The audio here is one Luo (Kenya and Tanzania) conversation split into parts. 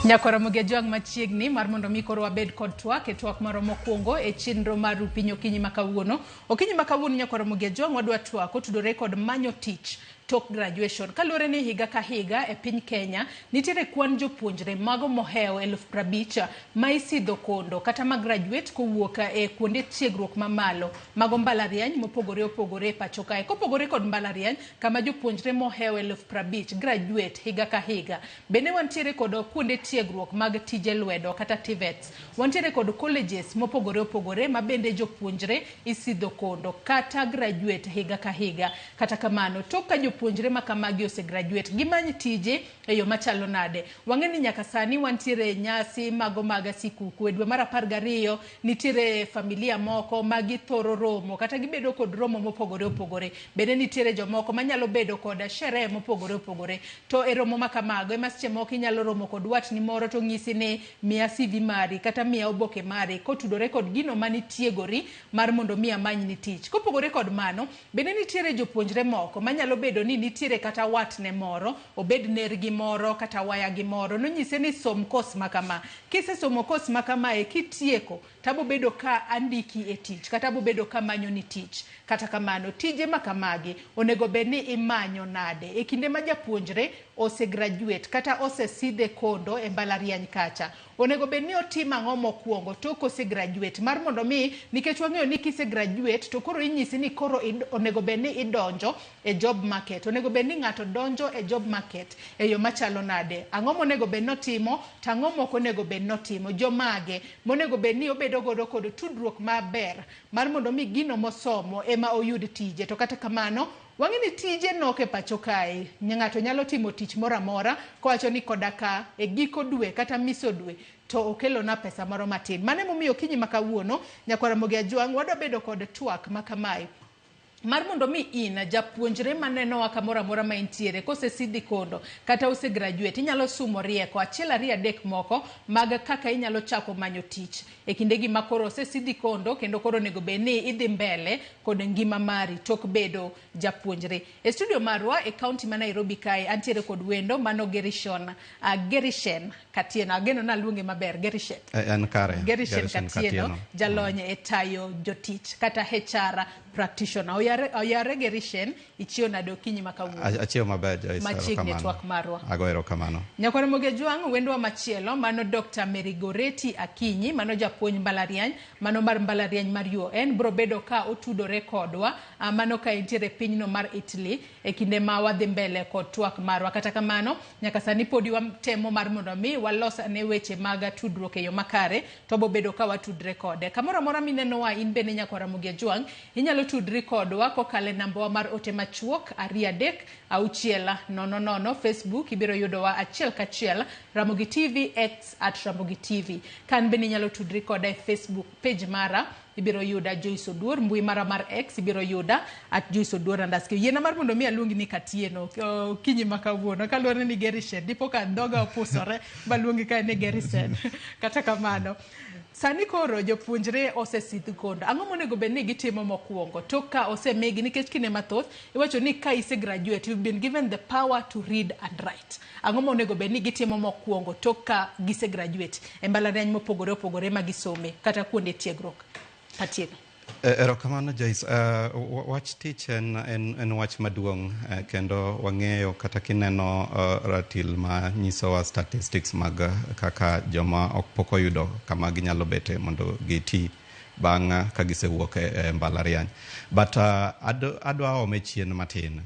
Nyakora Mogi Ajwang' machiegni mar mondo mi koro wabed kod twak e twak marwa mokwongo e chenro mar Rupiny okinyi ma kawuono. Okinyi ma kawuono, Nyakora Mogi Ajwang', wadwa twak otudore kod manyo tich tok graduation. Kaluwore ni higa ka higa e piny Kenya nitiere kwan jopuonjre mago mohewo 50,000 ma isidho kondo kata ma graduate kowuok e kuonde tiegruok mamalo mago mbalariany mopogore opogore e pacho kae. Kopogore kod mbalariany kama jopuonjre mohewo 50,000 graduate higa ka higa, bende wantiere kod kuonde tiegruok mag tije lwedo kata TVETs. Wantiere kod colleges mopogore opogore ma bende jopuonjre isidho kondo kata graduate higa ka higa. Kata kamano, tok ka jopuonjre ma kamagi ose graduate, gimany tije e yo machalo nade? Wang'e ni nyaka sani wantiere e nyasi mago mag sikuku. E dwe mar 12 nitiere familia moko ma githoro romo kata gibedo kod romo mopogore opogore. Bende nitiere jomoko manyalo bedo kod sherehe mopogore opogore. To e romo ma kamago ema seche moko inyalo romo kod watni moro to onyisi ni miya CV mari kata miya oboke mari kotudore kod gino manitiegori mar mondo mi amanyni tich. Kopogore kod mano, bende nitiere jopuonjre moko manyalo bedo ni nitiere kata watne moro, obed nergi moro kata wayagi moro, nonyise ni som course ma kama. Kisesomo course ma kamae kitieko tabo bedo ka andiki e tich kata abo bedo ka amanyoni tich. Kata kamano, tije ma kamagi onego bed ni imanyo nade? E kinde ma japuonjre ose graduate kata osesidhe kondo e mbalariany kacha, onego bed ni otimo ang'o mokwongo tok ose graduate? Mar mondo mi, nikech wang'eyo ni kise graduate to koro inyisi ni koro onego bed ni idonjo e job market. Onego bed ni ng'ato donjo e job market e yo machalo nade? Ang'o monego bed notimo to ang'o mok onego bed notimo? Jomage monego bed ni obedo godo kod tudruok maber mar mondo mi gino mosomo ema oyud tije. To kata kamano, wang'e ni tije nok e pacho kae. Ng'ato nyalo timo tich moro amora kowacho ni koda ka e giko dwe kata miso dwe to okelona pesa moro matin. Mano emomiyo okinyi ma kawuono, Nyakwar Ramogi Ajwang', wadwa bedo kod twak ma kamae. Mar mondo mi in japuonjre manenowa kamoro amora ma intiere, kosesidhi kondo kata ose graduate, inyalo sumo rieko achiel ariyo adek moko mag kaka inyalo chako manyo tich e kindegi ma koro osesidhi kondo kendo koro onego bed ni idhi mbele kod ngima mari tok bedo japuonjre. E studio marwa e county ma Nairobi kae antiere kod wendo mano Gerishon, Gerishen Katieno. Ageno naluonge maber, Gerishen. En kare. Gerishen Katieno, jalony e tayo jotich kata HR practitioner. Oyare, oyare Gerishen, ichiew nade okinyi ma kawuono? Achiew maber, Joyce. Machiegni e twak marwa. Ago erokamano. Nyakwar Ramogi Ajwang', wendwa machielo mano Dr. Mary Goretti Akinyi, mano japuonj mbalariany, mano mar mbalariany mar UoN, bro bedo ka otudore kodwa, mano ka entiere e pinyno mar Italy e kinde ma wadhi mbele kod twak marwa. Kata kamano, nyaka sani podi watemo mar mondo mi walos ane weche mag tudruok e yo makare, to wabobedo ka watudre kode. Kamoro amora minenowa in bende Nyakwar Ramogi Ajwang', inyalo tudri kodwa kokalo e nambawa mar ote machuok 2 3 6 0 0. Facebook ibiro yudowa achiel kachiel Ramogi TV, X @RamogiTV. Kan bende inyalo tudri koda e Facebook page mara, ibiro yuda Joyce Oduor. Mbui mara mar X ibiro yuda @JoyceOduor_. Yiena mar mondo mi aluongi ni Katieno okinyi ma kawuono kaluwore ni Gerishen, dipo ka dhoga opusore maluongi kae ni Gerishen. Kata kamano, sani koro jopuonjre osesidh kondo, ang'o monego bed ni gitimo mokwongo tok ka osemigi? Nikech kinde mathoth iwacho ni ka ise graduate, you've been given the power to read and write. Ang'o monego bed ni gitimo mokwongo tok ka gise graduate e mbalariany mopogore opogore ma gisome kata kuonde tiegruok? Katieno. Erokamano Joyce. Wach tich en wach maduong' kendo wang'eyo kata kineno ratil ma nyisowa statistics mag kaka joma ok pok oyudo kama ginyalo bete mondo giti bang' ka gisewuok e mbalariany. But adwa ome chien matin.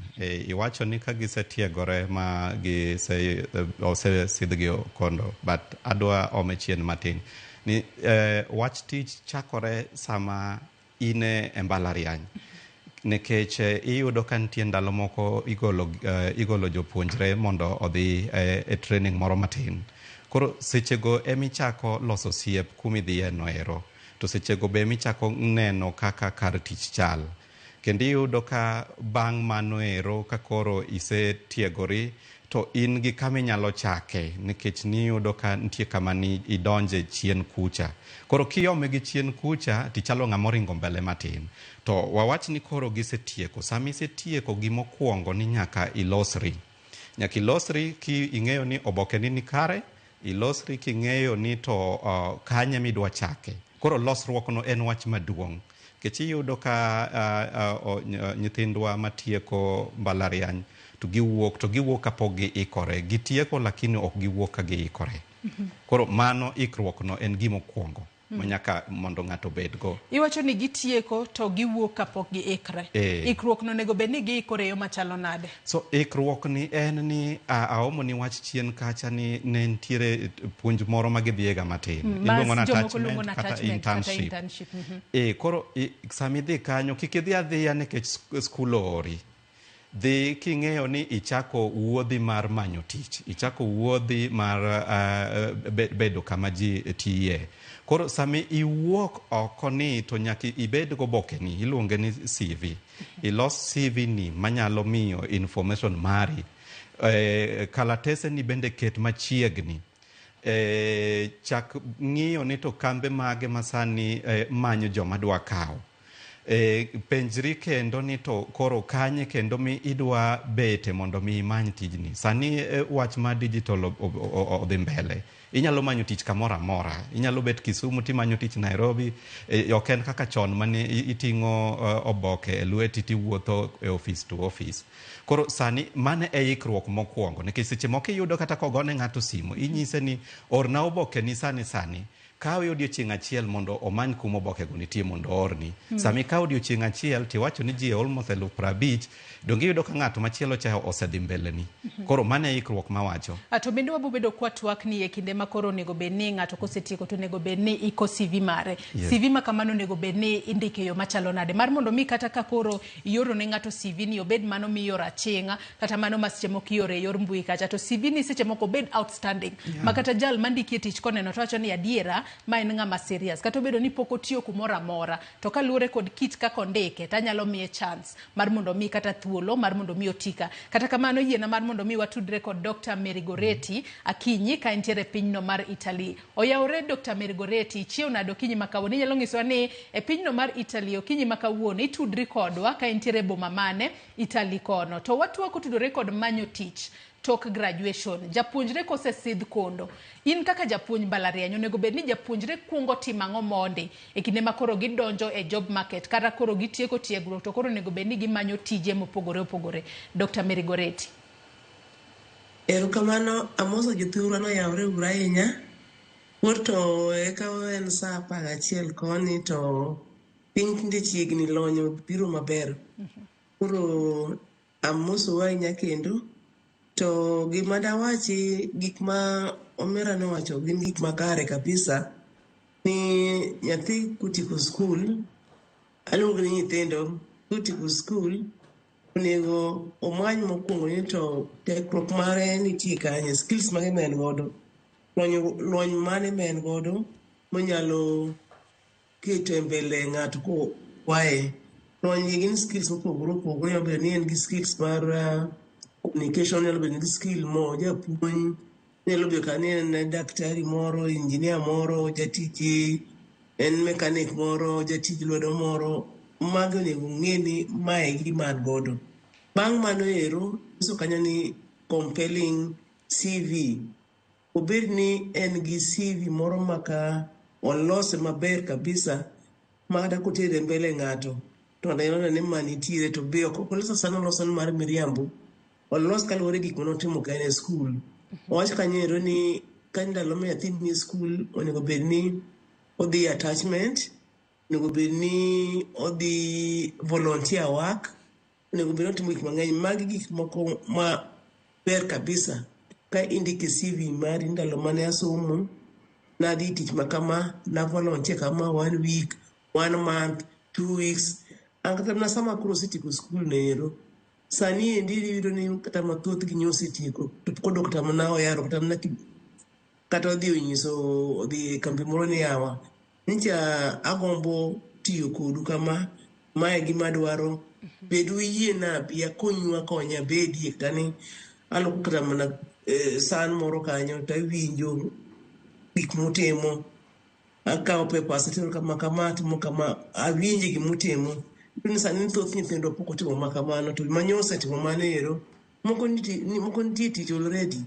Iwacho ni ka gisetiegore ma gise osesidhgi kondo, but adwa ome chien matin. Ni wach tich chakore sama in e mbalariany. Nikech iyudo ka nitie ndalo moko igolo jopuonjre mondo odhi e training moro matin. Koro sechego emichako loso osiep kumidhiye no ero. To sechego be emichako neno kaka kar tich chal. Kendo iyudo ka bang' mano ero ka koro isetiegori to in gi kama inyalo chake nikech niyudo ka nitie kama ni idonje chien kucha. Koro kiome gi chien kucha tichalo ng'ama oringo mbele matin. To wawach ni koro gisetieko. Sama isetieko gimokwongo ni nyaka ilosri. Nyaka ilosri ki ing'eyo ni oboke ni nikare. Ilosri king'eyo ni to kanye midwa chake. Koro losruok no en wach maduong'. Nikech iyudo ka nyithindwa matieko mbalariany to giwuok to giwuok kapok giikore. Gitieko lakini ok giwuok ka giikore. Koro mano ikruok no en gima okuongo manyaka mondo ng'ato obedgo. Iwacho ni gitieko to giwuok kapok giikre. Ikruok no onego bed ni giikore e yo machalo nade? So ikruok ni en ni aomo ni wach chien kacha ni ne nitiere puonj moro ma gidhiega matin. Iluongo ni jomoko luongo attachment ni kata attachment kata internship. internship. Koro sama idhi kanyo kik idhi adhiya nikech skul oori. Dhi king'eyo ni ichako wuodhi mar manyo tich, ichako wuodhi mar bedo kama ji tiye. Koro sama iwuok oko ni to nyaka ibed gobokeni, iluonge ni CV. Ilos CV ni manyalo miyo information mari. Kalatese ni bende ket machiegni. Chak ng'iyo ni to kambe mage masani manyo joma dwa kawo. Penjri kendo ni to koro kanye kendo mi idwa bete mondo mi imany tijni. Sani wach mar digital odhi mbele. Inyalo manyo tich kamoro amora. Inyalo bet Kisumu timanyo tich Nairobi. Ok en kaka chon mane iting'o oboke e lweti tiwuotho e office to office. Koro sani mano e ikruok mokwongo. Nikech seche moko iyudo kata kogone ng'ato simu, inyise ni orna oboke ni sani sani. Kawe odiochieng' achiel mondo omany kuma obokego nitie mondo oorni. Sama ikawo odiochieng' achiel tiwacho ni ji almost 50,000, donge iyudo ka ng'at machielo cha osedhi mbele ni. Koro mano e ikruok mawacho. To bende wabobedo kwa twak ni e kinde ma koro onego bed ni ng'ato kosetieko to onego bed ni iko CV mare. Yes. CV ma kamano onego bed ni indike e yo machalo nade? Mar mondo mi kata ka koro ioro ne ng'ato CV ni obed mano mioro aching'a kata mano ma seche moko ioro e yor mbui kacha, to CV ni seche moko obed outstanding. Ma kata jal mandikie tich koneno to wacho ni adiera ma en ng'ama serious. Kata obedo ni pok otiyo kumoro amora, to kaluwore kod kit kaka ondike to anyalo miye chance mar mondo mi kata thuolo mar mondo mi otika. Kata kamano yiena mar mondo mi watudre kod Dr. Mary Goretti Akinyi ka entiere e pinyno mar Italy. Oyawore Dr. Mary Goretti, chiew nade okinyi ma kawuono? Inyalo nyisowa ni e pinyno mar Italy okinyi ma kawuono itudri kodwa ka entiere e boma mane Italy kono. To watwak otudore kod manyo tich tok graduation. Japuonjre kosesidh kondo, in kaka japuonj mbalariany onego bed ni japuonjre kuongo timo ang'o mondi e kinde ma koro gidonjo e job market kata koro gitieko tiegruok to koro onego bed ni gimanyo tije mopogore opogore? Dr. Mary Goretti. Erokamano, amoso jothurwa noyawre uru ahinya. Wuod to eka en saa 11 koni to piny tinde chiegni lony biro maber. Koro amosou ahinya kendo. To gima dawachi, gik ma omera nowacho gin gik makare kabisa. Ni nyathi kotieko skul, aluongo ni nyithindo kotieko skul, onego omany mokwongo ni to tekruok mare nitie kanye, skills mage ma en godo, lony mane ma en godo monyalo keto e mbele ng'ato kokwaye. Lony gi gin skills mopogore opogore, nyalo bedo ni en gi skills mar communication, nyalo bedo ni gi skill mo japuonj, nyalo bedo ka ni en daktari moro, engineer moro, jatich en mechanic moro, jatij lwedo moro. Mago onego ong'e ni mae e gima an godo. Bang' mano ero, nyiso kanyo ni compelling CV. Obed ni en gi CV moro ma ka olose maber kabisa ma kata kotere mbele ng'ato to ng'ato nyalo neno ni ma nitiere, to be ok oloso sana oloso mar miriambo, olos kaluwore gi gik manotimo ka en e skul. Owach kanyo ero ni ka ndalo ma nyathi nie skul onego bed ni odhi attachment, onego bed ni odhi volunteer work, onego bed ni otimo gik mang'eny. Magi gik moko ma ber kabisa ka indiko e CV mari ndalo mane asomo, nadhi tich ma kama, na volunteer kama 1 week, 1 month, 2 weeks. An kata mana sama koro osetieko skul no ero, sani endi iyudo ni kata mathoth gi osetieko to pok odok kata mana oyaro kata mana kata odhi onyiso odhi e kambi moro ni yawa nyicha agombo tiyo kodu kama, mae gima adwaro, bed uyiena abi akonyu akonya abedie kata ni aloko kata mana san moro kanyo to awinjo gik mutimo, akawo papers atero kama kama, atimo kama, awinje gimutimo. Iyudo ni sani thoth nyithindo pok otimo makamano, to manyo osetimo mano ero, moko nitie tich already.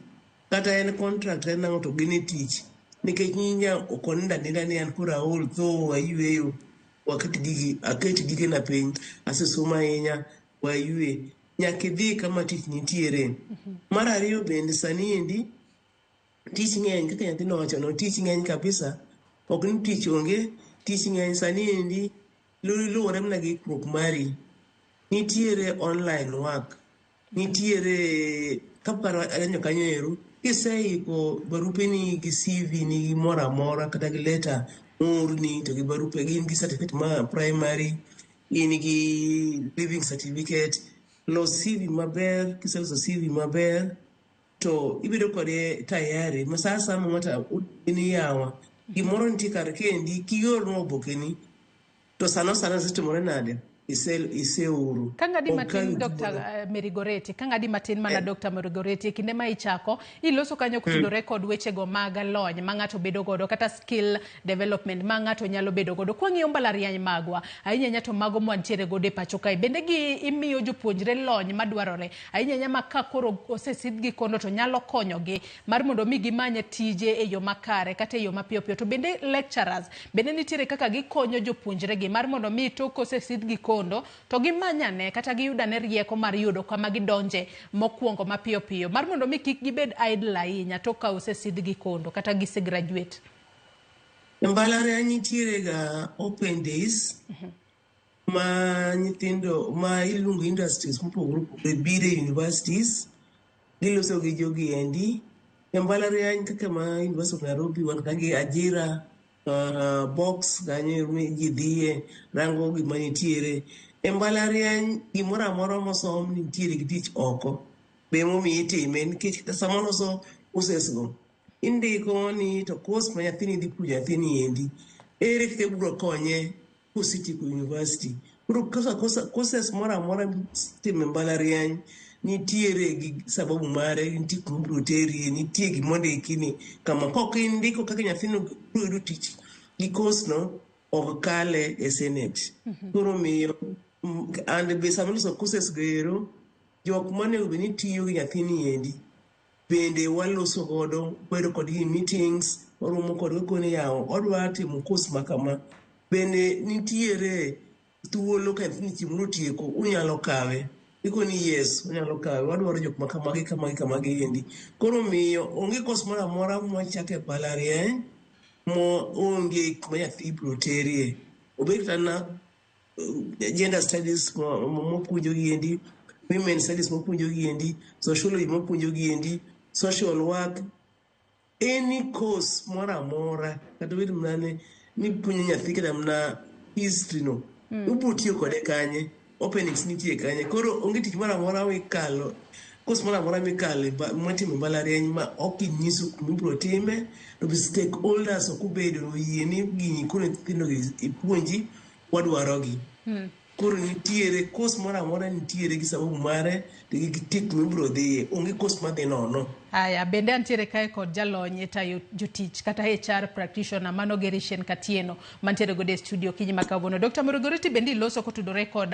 Kata en contract en ang'o to gin e tich. Nikech nyinya ok onindo aninda ni an koro aol tho ayueyo. Waket gigi, aket gigena piny, asesomo ahinya, wayue. Nyaka idhi kama tich nitiere. Mar ariyo bende sani endi, tich ng'eny kaka nyathino owachono, tich ng'eny kabisa. Ok ni tich onge, tich ng'eny sani endi luwore mana gi ikruok mari. Nitiere online work, nitiere kaparo adonjo kanyo ero, kiseiko barupeni gi CV ni gi moro amora kata gi letter moorni to gi barupe gin gi certificate ma primary, in gi living certificate, los CV maber, kiseloso CV maber to ibedo kode tayari ma sa asaya ma ng'ato ni yawa gimoro nitie kar kendi kiornwa obokeni to sano sano osetimore nade iseoro. Ka ng'adi Ok matin kaw Dr. thuolo. Mary Goretti, ka ng'adi matin mana Dr. Mary Goretti, e kinde ma ichako, iloso kanyo kotudore kod wechego mag lony ma ng'ato bedo godo kata skill development ma ng'ato nyalo bedo godo. Kwang'iyo mbalariany magwa, ahinya ahinya to mago mwantiere godo e pacho kae, bende gi imiyo jopuonjre lony madwarore, ahinya ahinya ma ka koro osesidhgi kono to nyalo konyogi mar mondo mi gimany tije e yo makare kata e yo mapiyo piyo. To bende lecturers, bende nitiere kaka gikonyo jopuonjre gi mar mondo mi tok kosesidhgi kondo to gimanyane kata giyudane rieko mar yudo kama gidonje mokwongo mapiyo piyo mar mondo mi kik gibed idle ahinya tok ka osesidhgi kondo kata gise graduate. E mbalariany nitiere ga open days ma nyithindo ma iluongo industries mopogore opogore biro e universities giloso gi jogi endi. E mbalariany kaka ma University of Nairobi wan ka gi ajira box kanyo ji dhiye rango gima nitiere. E mbalariany gimoro amora mosom nitiere gi tich oko. Be emomiyo itime nikech sama oloso courses go indiko ni to course ma nyathini dhi puonjo nyathini endi ere kaka ibiro konye kosetieko university. Koro courses moro amora mitimo e mbalariany nitiere gi sababu mare, nitie kuma ibiro terie, nitie gima ondiki ni kama. Kok indiko kaka nyathino biro yudo tich gi course no, ok kale e senate. Koro miyo and be sama iloso courses go ero, jok monego bed ni tiyo gi nyathini endi bende waloso godo, wabedo kodgi e meetings, waromo kodgi wakone yawa odwa timo course ma kama. Bende nitiere thuolo ka nyathini chieng' moro otieko, unyalo kawe. Ikoni yes, unyalo kawe, wadwaro jok ma kamagi, kamagi, kamagi endi. Koro miyo onge course moro amora mwachako e mbalariany mo onge kuma nyathi ibiro terie. Obed kata na gender studies mopuonjo gi endi, women studies mopuonjo gi endi, sociology mopuonjo gi endi, social work, any course moro amora kata obed mana ni nipuonjo nyathi kata mana history no, ubiro tiyo kode kanye, openings nitie kanye. Koro onge tich moro amora mikalo, course moro amora mikalo mwatimo e mbalariany ma ok inyiso kuma ibiro time, to be stakeholders ok obedo oyie ni gini koro nyithindo gi ipuonji wadwarogi. Koro nitiere course moro amora nitiere gi sababu mare to gi tik kuma ibiro dhiye. Onge course madhi nono. Aya, bende antiere kae kod jalony e tayo jotich kata HR practitioner mano Gerishen Katieno mantiere godo e studio kinyi ma kawuono. Dr. Murugoreti bende iloso kotudore kod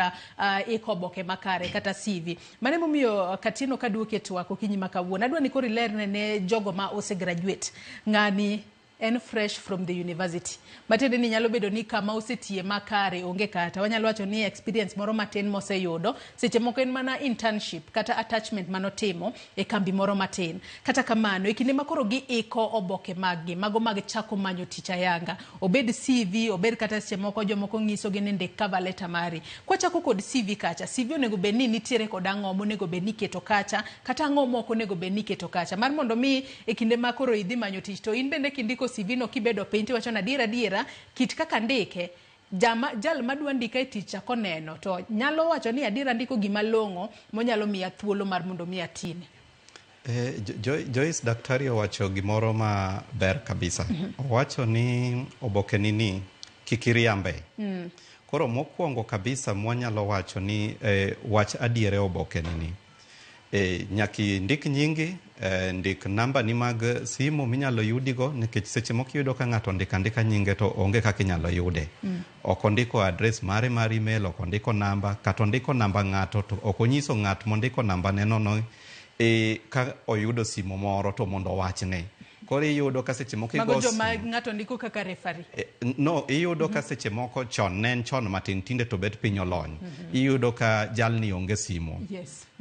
iko oboke makare kata CV. Mano emomiyo Katieno kaduoki e twak okinyi ma kawuono. Adwa ni koro ilerne ne jogo ma ose graduate. Ng'ani en fresh from the university. Matiende ni nyalo bedo ni kama osetiye makare onge kata. Wanyalo wacho ni experience moro matin moseyudo. Seche moko en mana internship kata attachment manotimo e kambi moro matin. Kata kamano, e kinde ma koro giiko oboke mag gi, mago mag chako manyo tich ayanga. Obed CV, obed kata seche moko jomoko ng'iso gi ni ndik cover letter mari. Kwachako kod CV kacha, CV onego bed ni nitiere kod ang'o monego bed ni iketo kacha, kata ang'o mok onego bed ni iketo kacha. Mar mondo mi e kinde ma koro idhi manyo tich, to in bende kindiko CV no kibedo piny tiwacho ni adiera adiera, kit kaka ndike, jal madwa ndika e tich cha koneno to nyalo wacho ni adiera ndiko gima long'o monyalo miya thuolo mar mondo mi atine. Joyce, daktari owacho gimoro ma ber kabisa. Owacho ni oboke ni ni kik iriambe. Koro mokwongo kabisa mwanyalo wacho ni wach adier e oboke ni ni. Nyaka indik nyingi, ndik namba ni mag simu minyalo yudigo, nikech seche moko iyudo ka ng'ato ondiko andika nyinge to onge kaka inyalo yude. Ok ondiko address mare mar email, ok ondiko namba, kata ondiko namba ng'ato to ok onyiso ng'at mondiko namba ne no no Ka oyudo simo moro to mondo owachne. Koro iyudo ka seche moko Mago igo joma simu. ng'ato ndiko kaka referee. No, iyudo ka seche moko chon ne en chon matin, tinde to bet piny olony. Iyudo ka jalni onge simo.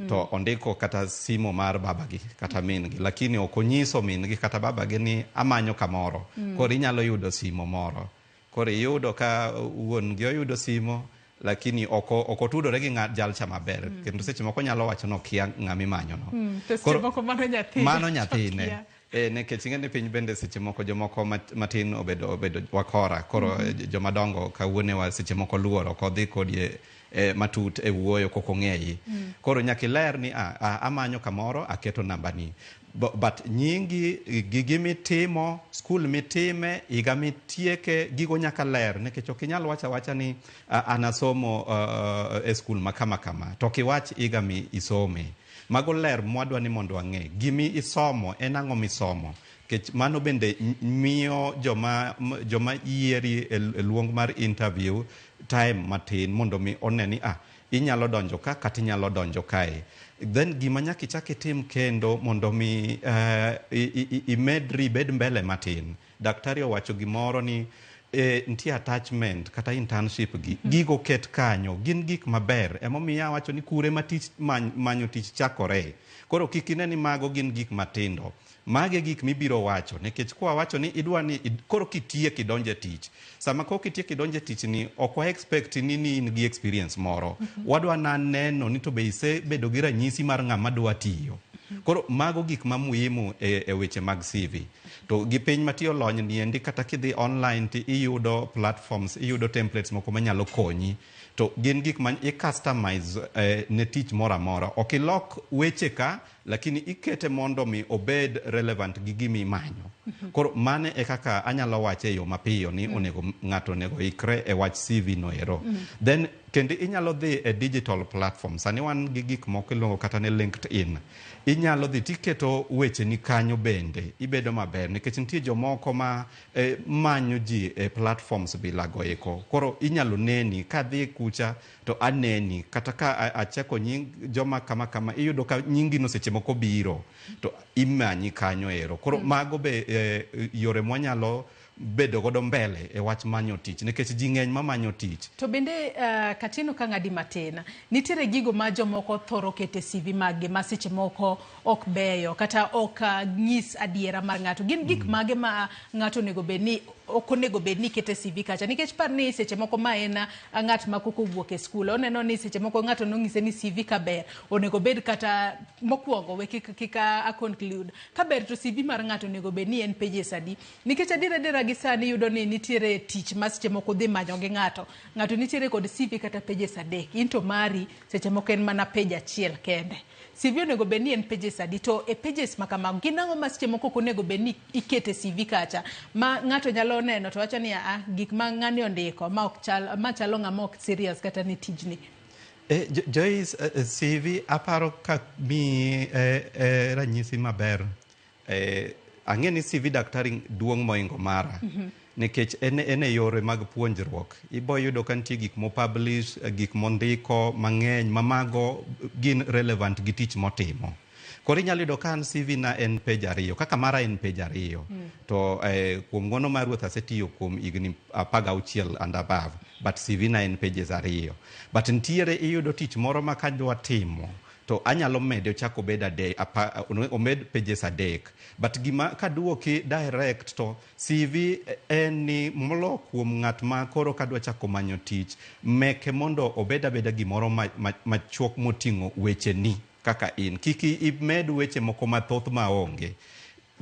To ondiko kata simo mar babagi kata min gi, lakini ok onyiso min gi kata babagi ni amanyo kamoro. Koro inyalo yudo simo moro. Koro iyudo ka wuon gi oyudo simo, lakini ok otudore gi ng'at jalcha maber. Kendo seche moko nyalo wacho ni okia ng'ama imanyo no. To seche Koro moko mano nyathine. Mano nyathine. Okia. Nikech ing'e ni piny bende seche moko jomoko matin obedo wakora. Koro jomadongo kawuonewa seche moko luoro ok odhi kodi matut e wuoyo kok ong'eyi. Koro nyaka iler ni amanyo kamoro aketo nambani. But nyingi, gigi mitimo, skul mitime, higa mitieke, gigo nyaka ler nikech ok inyal wacho awacha ni an asomo e skul ma kama kama to ok iwach higa mi isome. Mago ler mwadwa ni mondo wang'e. Gimi isomo en ang'o misomo? Nikech mano bende miyo joma yieri e luong mar interview time matin mondo mi one ni inyalo donjo ka kata inyalo donjo kae. Then gima nyaka ichak itim kendo mondo mi imedri ibed mbele matin. Daktari owacho gimoro ni nitie attachment kata internship gi. Gigo ket kanyo, gin gik maber. Emomiyo awacho ni kure ma tich manyo tich chakore. Koro kik ine ni mago gin gik matindo. Mage gik mibiro wacho, nikech kwa wacho ni idwa ni koro kitiek idonje e tich. Sama kok itiek idonje e tich ni ok wa expect ni in gi experience moro. Wadwa na neno ni to be isebedo gi ranyisi mar ng'ama dwa tiyo. Koro mago gik ma muhimu e weche mag CV. To gi piny matiyo lony ni endi kata kidhi online ti iyudo platforms, iyudo templates moko manyalo konyi. To gin gik ma i customize ne tich moro amora. Ok ilok weche ka, lakini ikete mondo mi obed relevant gi gima imanyo. Koro mane e kaka anyalo wache e yo mapiyo ni onego ng'ato onego ikre e wach CV no ero. Then kendo inyalo dhi e digital platform. Sani wan gi gik moko iluongo kata ni LinkedIn. Inyalo dhi tiketo wecheni kanyo bende, ibedo maber nikech nitie jomoko ma manyo ji e platforms bilago eko. Koro inyalo neni kadhi kucha to aneni kata ka acheko nying joma kama kama iyudo ka nyingino seche moko biro to imanyi kanyo ero. Koro mago be yore mwanyalo bedo godo mbele e wach manyo tich nikech ji ng'eny mamanyo tich. To bende Katino ka ng'adi matin, nitiere gigo ma jomoko thoro kete CV maggi ma seche moko ok beyo kata ok nyis adiera mar ng'ato. Gin gik mage ma ng'ato onego bed ni ok onego bed ni kete CV kacha, nikech par ni seche moko ma en ng'at ma koko owuok e skul, oneno ni seche moko ng'ato nong'ise ni CV ka ber onego bed kata mokwongo we kik a conclude ka ber to CV mar ng'ato onego bed ni en pages adi, nikech adiera adiera gi sani iyudo ni nitiere tich ma seche moko dhi manyo gi ng'ato, ng'ato nitiere kod CV kata pages 3, in to mari seche moko en mana page 1 kende. CV onego bed ni en pages adi, to e pages ma kamago gin ang'o ma seche moko ok onego bed ni ikete CV kacha ma ng'ato nyalo neno to wacho ni a gik ma ng'ani ondiko ma ok chal, ma chalo ng'ama ok serious kata ni tijni. Joyce, CV aparo ka mi ranyisi maber. Ang'e ni CV daktari duong' moingo mara. Nikech en e yore mag puonjruok. Ibo yudo ka nitie gik mo publish, gik mondiko mang'eny ma mago gin relevant gi tich motimo. Koro inyalo yudo ka an CV na en page 2, kaka mara en page 2. To kuom ng'wono mar Ruoth asetiyo kuom higni 16 and above, but CV na en pages 2. But nitiere iyudo tich moro ma kadwa timo to anyalo mede ochak obed adek, omed pages 3. But gima kaduoki direct to CV en ni molo kuom ng'at ma koro kadwa chako manyo tich, meke mondo obed abeda gimoro machuok moting'o wecheni kaka in. Kik imed weche moko mathoth maonge.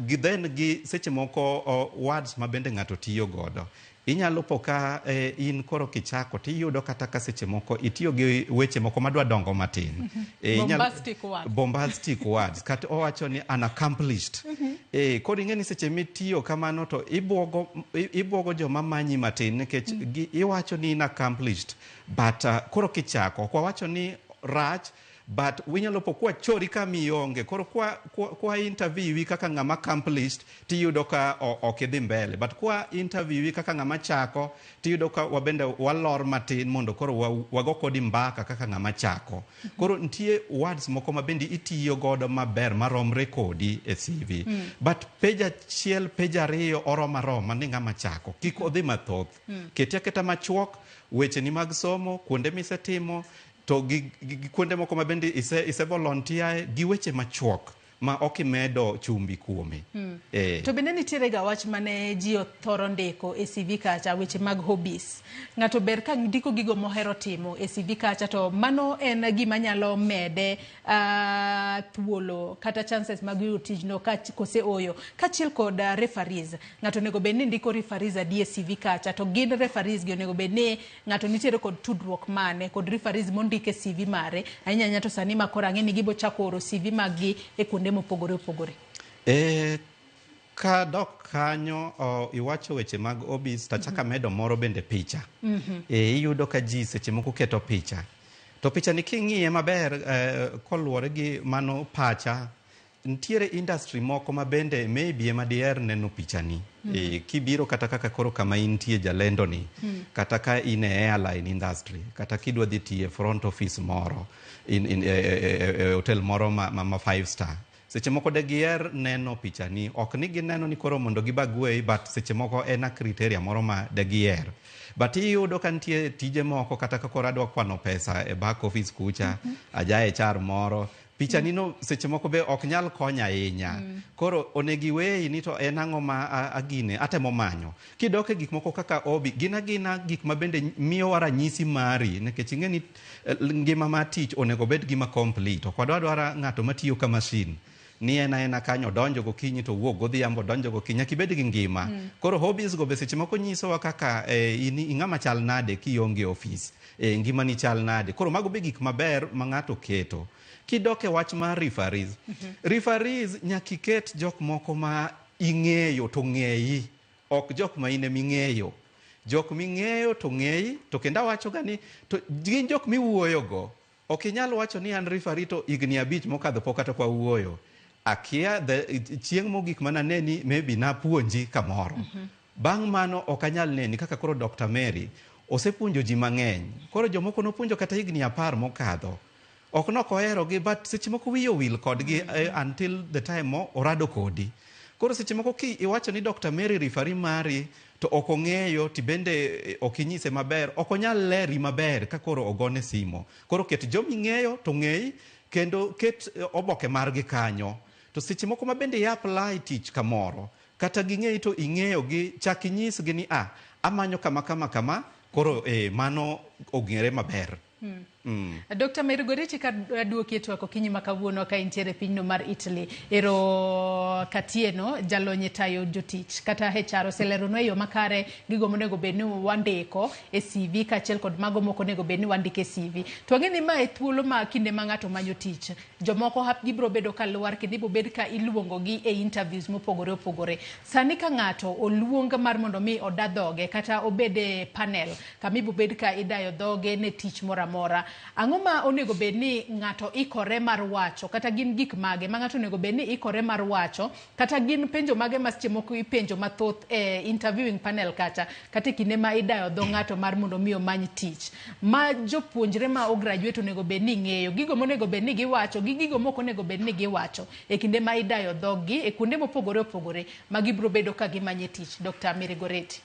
Gi then gi seche moko words ma bende ng'ato tiyo godo. Inyalo po ka in koro kichako tiyudo kata ka seche moko itiyo gi weche moko madwa dongo matin. Bombastic words. Bombastic words. Kata owacho ni unaccomplished. Koro ing'e ni seche mitiyo kamano to ibwogo joma manyi matin nikech iwacho ni inaccomplished. But koro kichako, ok wawacho ni rach, But winyalo po kwa chori ka mionge. Koro kwa interviewi kaka ng'ama accomplished, tiyudo ka ok idhi mbele. But kwa interviewi kaka ng'ama chako, tiyudo ka wabende walor matin mondo koro wago kodi mbaka kaka ng'ama chako. Koro nitie words moko ma bende itiyo godo maber maromre kodi e CV. But page 1, page 2 oromo aroma ni ng'ama chako. Kik odhi mathoth. Keti aketa machuok, wecheni mag somo, kuonde misetimo, to gi kuonde moko ma bende ise volunteer gi weche machuok ma ok imedo chumbi kuome. To bende nitiere ga wach mane ji othoro ndiko e CV kacha, weche mag hobbies. Ng'ato ber ka ndiko gigo mohero timo e CV kacha, to mano en gima nyalo mede thuolo kata chances mag yudo tijno kose oyo. Kaachiel kod referees. Ng'ato onego bed ni ndiko referees adi e CV kacha, to gin referees gi onego bed ni ng'ato nitiere kod tudruok mane kod referees mondik e CV mare. Ahinya ahinya to sani ma koro ang'e ni gibo chako oro CV mag gi e kuonde mopogore opogore. Kadok kanyo, iwacho weche mag hobbies, tachaka medo moro bende picha. Iyudo ka ji seche moko keto picha. To picha ni king'iye maber, koluwore gi mano pacha, nitiere industry moko ma bende maybe ema diher neno pichani. Kibiro kata kaka koro kama intie jalendo ni, kata ka in e airline industry, kata kidwa dhi tiye front office moro, in e hotel moro ma 5 star. Seche moko de giher neno pichani, ok ni gineno ni koro mondo gibagwei, but seche moko en a criteria moro ma de giher. But iyudo ka nitie tije moko kata ka koro adwa kwano pesa e back office kucha, aja HR moro, pichani no seche moko be ok nyal konyo ahinya. Koro onego iweyi ni to en ang'o ma agine atemo manyo. Kidok e gik moko kaka hobby, gin agina gik ma bende miyowa ranyisi mari, nikech ing'e ni ngima mar tich onego bed gima complete. Ok wadwa dwara ng'ato matiyo ka machine. Ni en aena kanyo odonjo gokinyi to owuok godhiambo, odonjo gokinyi, nyaka ibed gi ngima. Koro hobbies go be seche moko nyisowa kaka in ing'ama chal nade kionge office, ngimani chal nade. Koro mago be gik maber ma ng'ato keto. Kidok e wach mar referees, referees nyaka iket jok moko ma ing'eyo to ng'eyi, ok jok ma in eming'eyo. Jok ming'eyo to ng'eyi, to kendo awacho ga ni to gin jok miwuoyogo. Ok inyal wacho ni an referee to higni 5 mokadho pok kata wawuoyo. Akia chieng' mogik mananeni maybe napuonji kamoro. Bang' mano ok anyal neni kaka koro Dr. Mary osepuonjo ji mang'eny. Koro jomoko nopuonjo kata higni 10 mokadho. Ok nok oherogi, but seche moko wiye owil kodgi until the time mo orado kodi. Koro seche moko ki iwacho ni Dr. Mary referee mari to ok ong'eyo, tibende ok inyise maber, ok onyal leri maber ka koro ogone simo. Koro ket joming'eyo to ng'eyi, kendo ket oboke margi kanyo. To seche moko ma bende i apply tich kamoro, kata ging'eyi to ing'eyo gi, chak inyisgi ni amanyo kama kama kama, koro mano ong'ere maber. Dr. Mary Goretti, ka aduoki e twak okinyi ma kawuono ka intiere e pinyno mar Italy. Ero Katieno, jalony e tayo jotich kata HR, oseleronwa e yo makare gigo monego bed ni wandiko e CV kaachiel kod mago mok onego bed ni wandiko e CV. To wang'e ni ma e thuolo ma kinde ma ng'ato manyo tich, jomoko gibiro bedo ka lwar kendo ibiro bed ka iluongo gi e interviews mopogore opogore. Sani ka ng'ato oluong mar mondo mi oda dhoge kata obed e panel kama ibiro bed ka idayo dhoge ne tich moro amora, ang'o ma onego bed ni ng'ato ikore mar wacho, kata gin gik mage ma ng'ato onego bed ni ikore mar wacho, kata gin penjo mage ma seche moko ipenjo mathoth e interviewing panel kacha, kata e kinde ma idayo dho ng'ato mar mondo mi omany tich, ma jopuonjre ma ograduate onego bed ni ng'eyo gigo monego bed ni giwacho gi gigo mok onego bed ni giwacho e kinde ma idayo dhoggi e kuonde mopogore opogore ma gibiro bedo ka gimanye tich? Dr. Mary Goretti.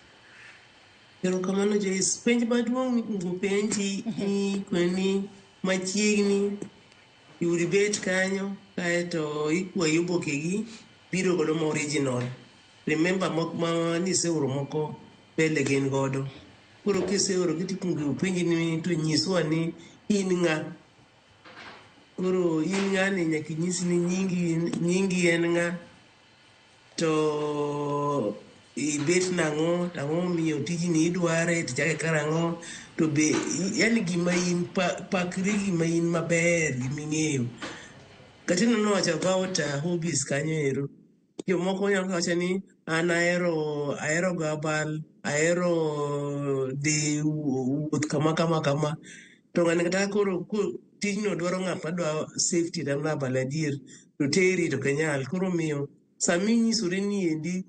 Erokamano, Joyce. Penj maduong' mikwongo penji ni kweni machiegni yud bet kanyo, kaeto ikwayi obokegi biro godo ma original. Remember ma niseoro moko mbele gin godo. Koro kiseorogi tikwongo penji ni to nyiswa ni in ng'a. Koro in ng'ani nyaka inyis ni nyingi en ng'a, to ibet nang'o, to ang'o momiyo tijni idware, tichake karang'o, to be yani gima in pakri gima in maber, giming'eyo. Katieno nowacho about hobbies kanyo ero. Jomoko nyalo wacho ni an ahero go abal, ahero dhi wuoth kama kama kama. To ng'ani kata koro tijno dwaro ng'at madwa safety ramrabal adier to teri to ok inyal. Koro omiyo sama inyisori ni endi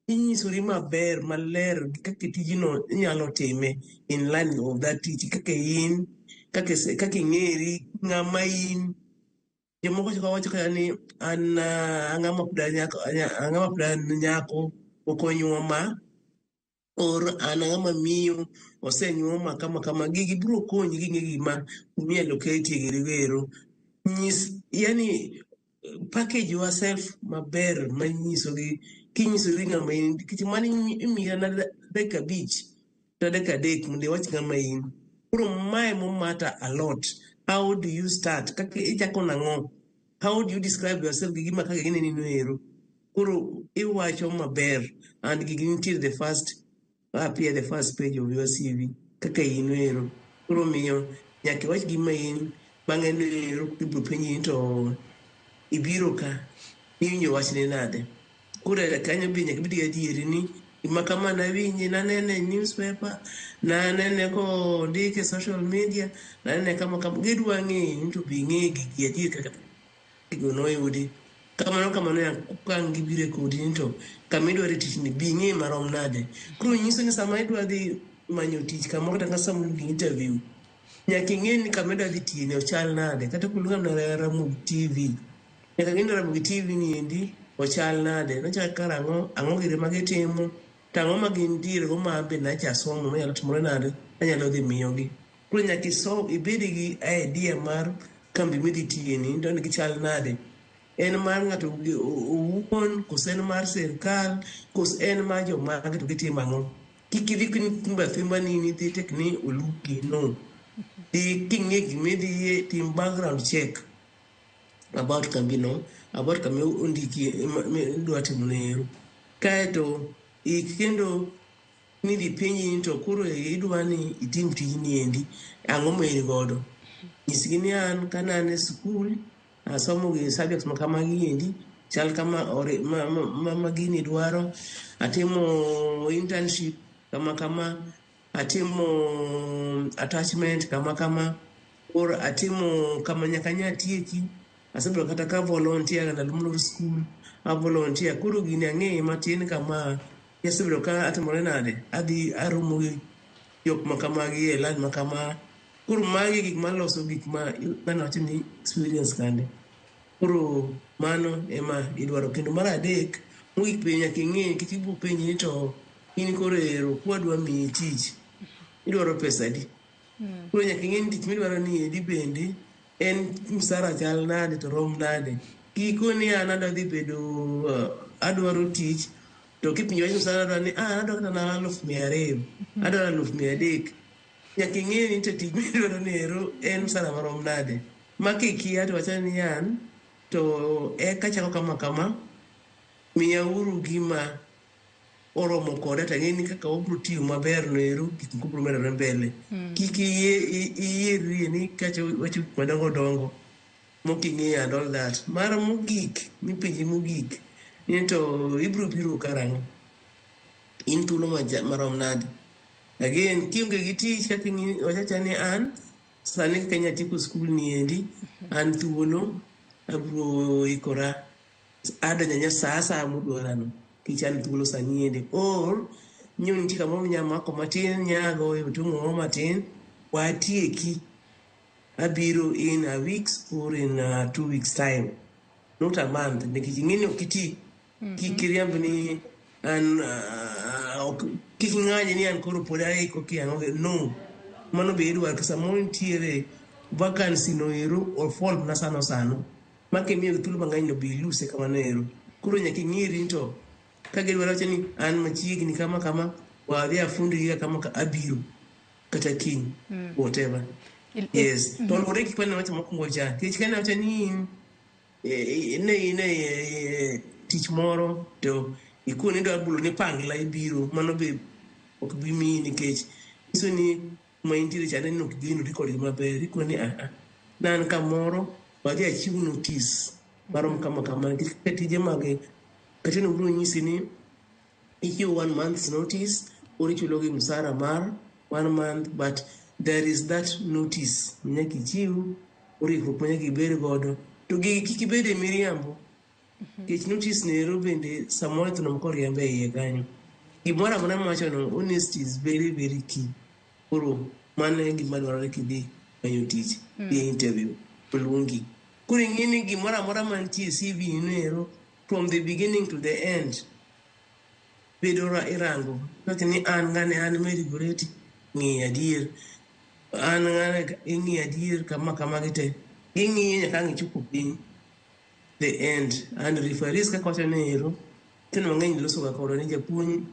inyisori maber maler gi kaka tijno inyalo time in line of that tich kaka in kaka ing'eri ng'ama in. Jomoko chako wacho kata ni an ang'ama pod ang'ama pod an nyako pok onyuoma or an ang'ama miyo osenyuoma kama kama. Gigi biro konyi king'e gima minyalo ketie giri wero. Nyis yani package yourself maber manyiso gi kinyisori ng'ama in nikech mano imiyi mana dakika 5 kata dakika 3 mondo iwach ng'ama in. Koro mae mo matter a lot. How do you start? Kaka ichako nang'o? How do you describe yourself gi gima kaka gineni no ero? Koro iwacho maber and gigi nitie the first appear the first page of your CV kaka in ero. Koro miyo nyaka iwach gima in bang'e no ero ibiro penji ni to ibiro ka iwinjo wachne nade. Koro e kanyo be nyaka ibed gi adieri ni gima kama nawinje nanene e newspaper, nanene kondik e social media, nanene kama kama. Gidwa ng'eyo ni to be ing'e gigi adier kaka gigo noyudi. Kamano kamano ya ka ang' gibiro e kodi ni to kama idware tich ni be ing'e marom nade. Koro nyiso ni sama idwa dhi manyo tich kamoro kata sama idhi interview, nyaka ing'e ni kama idwa dhi tiye ni ochal nade. Kata koluonga mana Ramogi TV, nyaka ng'e ni Ramogi TV ni endi ochal nade, nochak karang'o, ang'o giri ma gitimo, to ang'o ma gintiere go ma be nacha somo manyalo timore nade, anyalo dhi miyogi. Koro nyaka isom ibed gi idea mar kambi midhi tiye ni to gichal nade. En mar ng'ato owuon, koso en mar sirkal, koso en mar jomage to gitimo ang'o. Kik idhi thimba thimba ni idhi tek ni oluki, no. Dhi king'e gimidhiye, tim background check about kambino, about kama ondiki idwa timo ne ero. Kaeto ik kendo nidhi penji ni to koro idwa ni itim tijni endi, ang'o ma in godo. Nyisgi ni an kane an e sikul, asomo gi subjects ma kamagi endi, chal kama ori, ma gini dwaro, atimo internship kama kama, atimo attachment kama kama, or atimo kama nyaka nyatieki, asebedo kata ka volunteer ndalo molor skul, a volunteer. Koro gini ang'eye matin kama, asebedo ka atimore nade, adhi aromo gi jok ma kamagi e line ma kama. Koro magi gik maloso gik ma ng'ano wacho ni experience kande. Koro mano ema idwaro. Kendo mar adek, mogik be nyaka ing'e nikech ibiro penji ni to in koro ero kwadwa miyi tich, idwaro pesa adi? Koro nyaka ing'e ni tich midwaro ni endi bende en msara chal nade to rom nade. Kik ikoni an adwa dhi bedo adwaro tich to kipenjo wach msara adwaro ni adwaro kata mana 200,000, adwaro 300,000. Nyaka ing'e ni to tich midwaro ni ero en msara marom nade. Ma kikia to wachane ni an to eka chako kama kama, miyauru gima oromo koda to ang'e ni kaka wabiro tiyo maber no ero gik moko biro medore mbele. Kik iyierrie ni kacha wacho gik madongo dongo mok ing'eyo and all that. Mar mogik, mipenji mogik, ni to ibiro biro karang'o? In thuolo marom nade? Again, kionge gi tich kaka wachacha ni an sani kaka anya tieko skul ni endi, an thuolo abiro ikora adonjo anya sa asaya mudwarano nikech an thuolo sani endi. Or nyiew nitie kamoro minya mako matin, nya goyo tung'o moro matin, watieki. Abiro in a weeks or in 2 weeks time. Not a month, nikech ing'e ni ok iti. Kik iriamb ni an kik ing'any ni an koro pod aiko kia ang'o. No. Mano be idwaro to samoro nitiere vacancy no ero o fall mana sano sano. Ma kimiyo thuolo mang'eny no be ilose kamano ero. Koro nyaka ing'eri ni to ka gidwaro wacho ni an machiegni kama kama, wadhi afundi gi kama ka abiro kata kiny, whatever. Yes. To luwore gi gik mane wacho mokwongo cha. Nikech kane wacho ni in ne in e tich moro to ikoni idwa bulo ni pangla ibiro, mano be ok bi miyi nikech nyiso ni kuma intiere cha neno ok igenori kodgi maber. Ikoni ni aa, ne an kamoro wadhi achiw notice marom kama kama nikech kaka tije mag kata ne biro nyisi ni ichiwo one month's notice or ichulo gi msara mar one month but There is that notice manyaka ichiw, orikruok manyaka ibed godo. To gigi kik ibed e miriambo. Nikech notice no ero bende samoro nyithindo moko oriembo e iye kanyo. Gimoro amora miwachono, honesty is very very key. Koro mano e gima dwarore kidhi manyo tich, dhi e interview, oluongi. Koro ing'e ni gimoro amora mantie e CV ni ero from the beginning to the end bedo irango. Iwacho ni an ng'ane an Mary Goretti, ng'i adier. An ng'ane ing'i adier kama kama gite. Ging'iyo nyaka ang' ichopo piny the end. And referees kaka wacho ni ero, nyithindo mang'eny loso ga kodwa ni japuonj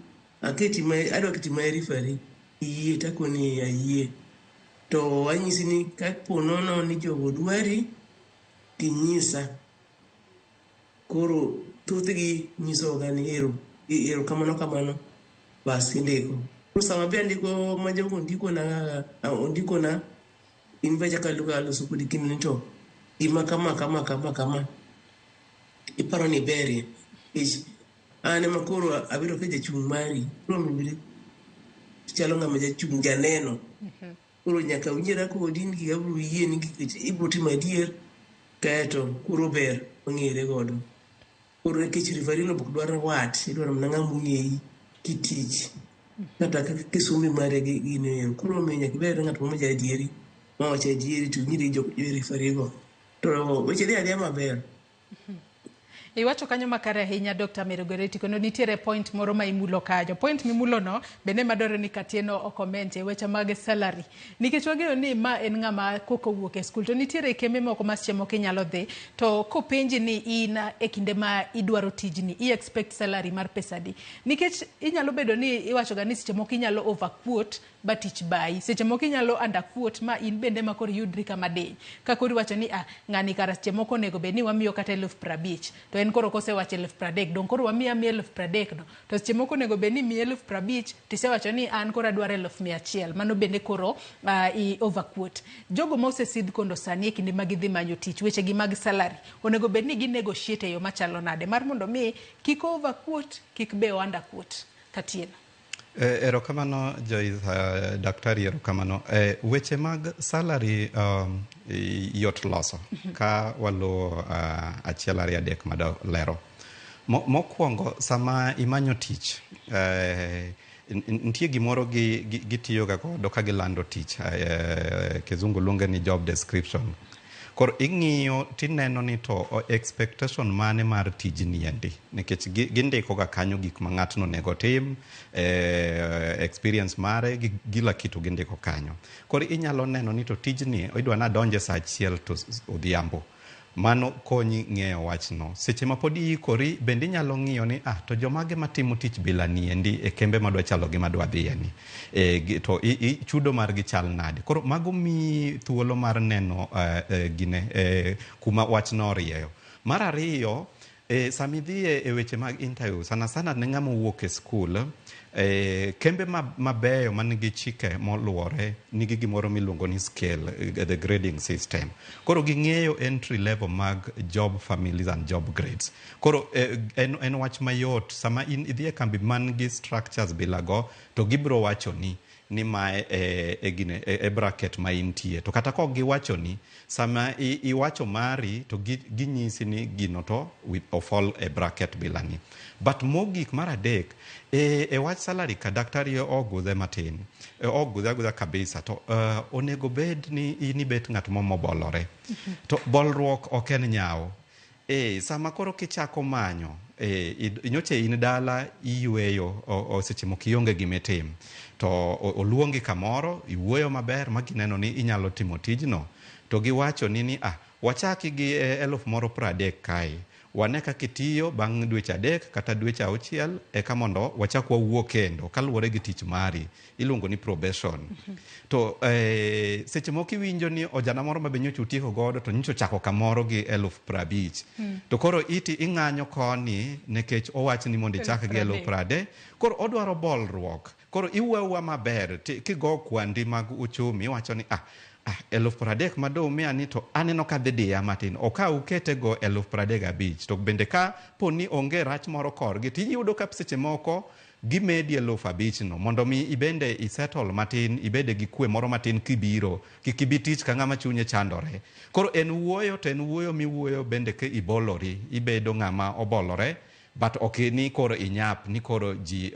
aketi ma adwa keti ma referee iyie takoni ayie. To anyisi ni kapo nono ni jogo dwari tinyisa. Koro thothgi nyisoga ni ero ero kamano kamano bas indiko. Koro sama be andiko ma jogo ondikona ondikona in be achako aloso kodi kendo ni to gima kama kama kama kama iparo ni iberie nikech an ema koro abedo ka jachung' mari koro omiyo chalo ng'ama jachung' janeno. Koro nyaka winjra kodi ni abiro yie ni nikech ibiro timo adier kaeto koro ber wang'ere godo. Koro nikech referee no ok dwar wat, idwaro mana ng'ama ong'eyi kitich kata kisumbi mare gi gino ero. Koro omiyo nyaka ibed ng'at moro ma ja adieri mawacho adieri to inyiri jo referee go. To weche dhi adhiya maber. Iwacho kanyo makare ahinya Dr. Mary Goretti kendo nitiere point moro ma imulo kanyo. Point mimulo no bende madwaro ni Katieno okomente weche mag salary. Nikech wang'eyo ni ma en ng'ama koka owuok e skul to nitiere kembe moko ma seche moko inyalo dhi to kopenji ni in e kinde ma idwaro tijni i expect salary mar pesa adi. Nikech inyalo bedo ni iwacho ga ni seche moko inyalo over quote ba tich bayi. Seche moko inyalo under quote ma in bende ma koro iyudri kama diny. Ka koro iwacho ni ah ng'ani kara seche moko onego bed ni wamiyo kata 50,000 to en koro kosewacho 30,000 dong koro wamiye amiya 30,000 no. To seche moko onego bed ni imiye 50,000 tisewacho ni an koro adwaro 100,000 mano bende koro i over quote. Jogo ma osesidh kondo sani e kinde ma gidhi manyo tich weche gi mag salary onego bed ni gi negotiate e yo machalo nade mar mondo mi kik over quote kik be o under quote. Katieno. Erokamano Joyce, daktari erokamano. Weche mag salary yot loso ka waluwo achiel ariyo adek madwa lero. Mokwongo sama imanyo tich, nitie gimoro gitiyoga godo ka gilando tich, kizungu luonge ni job description. Koro ing'iyo tineno ni to expectation mane mar tijni endi nikech gindiko ga kanyo gik ma ng'atno onego tim, experience mare gi kila kitu gindiko kanyo. Koro inyalo neno ni to tijni idwa nadonje saa achiel to odhiambo. Mano konyi ng'eyo wachno. Seche ma pod iikori bende inyalo ng'iyo ni ah to jomage matimo tich bila ni endi e kembe madwa chalo gi madwa dhiye ni. To chudo margi chal nade. Koro mago miyi thuolo mar neno gine kuma wachno orieyo. Mar ariyo, sama idhiye e weche mag interview, sana sana ne ng'ama owuok e skul, kembe mabeyo man gi chike moluwore nigi gimoro miluongo ni scale, the grading system. Koro ging'eyo entry level mag job families and job grades. Koro en wach mayot sama in idhi e kambi man gi structures bila go to gibiro wacho ni mae e gine e bracket ma intie. To kata kok giwacho ni sama iwacho mari to ginyisi ni gino to ofall e bracket bila ni. But mogik mar adek e wach salary ka daktari ogudhe matin, ogudhe agudha kabisa to onego bed ni in ibet ng'at mobolore. To bolruok ok en nyawo. Sama koro kichako manyo, nyocha in dala iyweyo seche moko ionge gimitim to oluongi kamoro iwuoyo maber ma gineno ni inyalo timo tijno to giwacho ni ah wachaki gi 30,000 kae wane kaka itiyo bang' dweche 3 kata dweche 6 eka mondo wachak wawuo kendo kaluwore gi tich mari iluongo ni probation. To seche moko iwinjo ni ojana moro ma be nyocha utieko godo to nyocha ochako kamoro gi 50,000. To koro iti ing'anyo koni nikech owach ni mondo ichak gi 30,000. Koro odwaro bolruok. Koro iwuoyo awuoya maber kigo kwandi mag uchumi iwacho ni ah Ah, 30,000 ma do umiya ni to aneno ka dhi diya matin. Okaw ukete go 35,000. To bende ka po ni onge rach moro korgi, tiyudo ka seche moko gimedi 5,000 no mondo mi ibende isettle matin, ibede gi kwe moro matin kibiro. Kik ibi tich ka ng'ama chunye chandore. Koro en wuoyo to en wuoyo miwuoyo bende ka ibolori, ibedo ng'ama obolore, but ok ni koro inyap, ni koro ji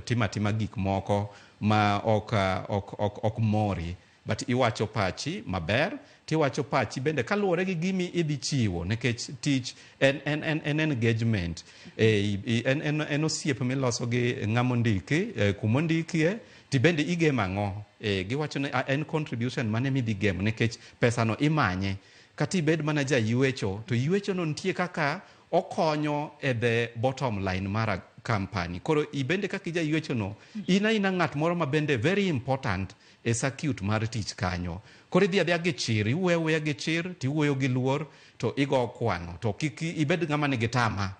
timo atima gik moko ma ok mori. But iwacho pachi maber, tiwacho pachi bende kaluwore gi gimi idhi chiwo, nikech tich en engagement. En osiep miloso gi ng'ama ondiki, kumondikie, tibende igemo ang'o? Giwacho ni en contribution mane midhi gemo, nikech pesano imanye. Kata ibed mana jaywecho, to ywecho no nitie kaka okonyo e the bottom line mar company. Koro ibende kaka ijaywecho no, in aina ng'at moro ma bende very important e circuit mar tich kanyo. Koro idhi adhiya gi chir, iwuoyo awuoya gi chir, tiwuoyo gi luor, to igo kwano. To kik ibed ng'ama nigi tama.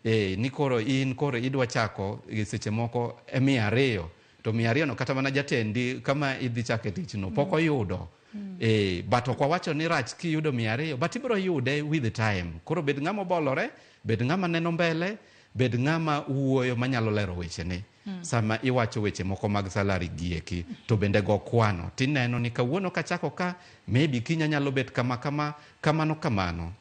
Ni koro in koro idwa chako seche moko e 200, to 200 no kata mana jatendi kama idhi chake tich no pok oyudo. But ok wawacho ni rach kiyudo 200, but ibiro yude with the time. Koro bed ng'ama obolore, bed ng'ama neno mbele, bed ng'ama wuoyo manyalo lero wechene. Sama iwacho weche moko mag salary gieki, to bende go kwano. Tineno ni kawuono kachako ka, maybe kiny anyalo bet kama kama, kamano kamano.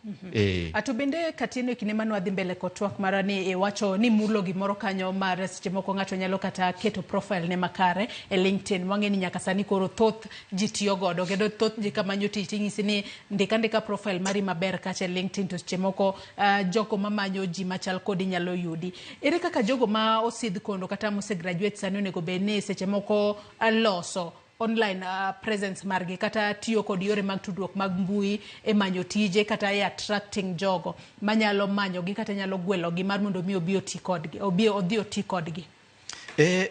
Ato bende Katieno e kinde mane wadhi mbele kod twak mara ni iwacho ni mulo gimoro kanyo mar seche moko ng'ato nyalo kata keto profile ne makare e LinkedIn. Wang'e ni nyaka sani koro thoth ji tiyo godo, kendo thoth ji kamanyo tich ting'isi ni ndika andika profile mari maber kacha e LinkedIn, to seche moko jogo mamanyo ji machal kodi nyalo yudi. Ere kaka jogo ma osidh kondo kata mosegraduate sani onego bed ni seche moko loso online presence margi kata tiyo kod yore mag tudruok mag mbui e manyo tije kata e attracting jogo manyalo manyogi kata nyalo gwelogi mar mondo mi obi oti kodgi, obi odhi oti kodgi?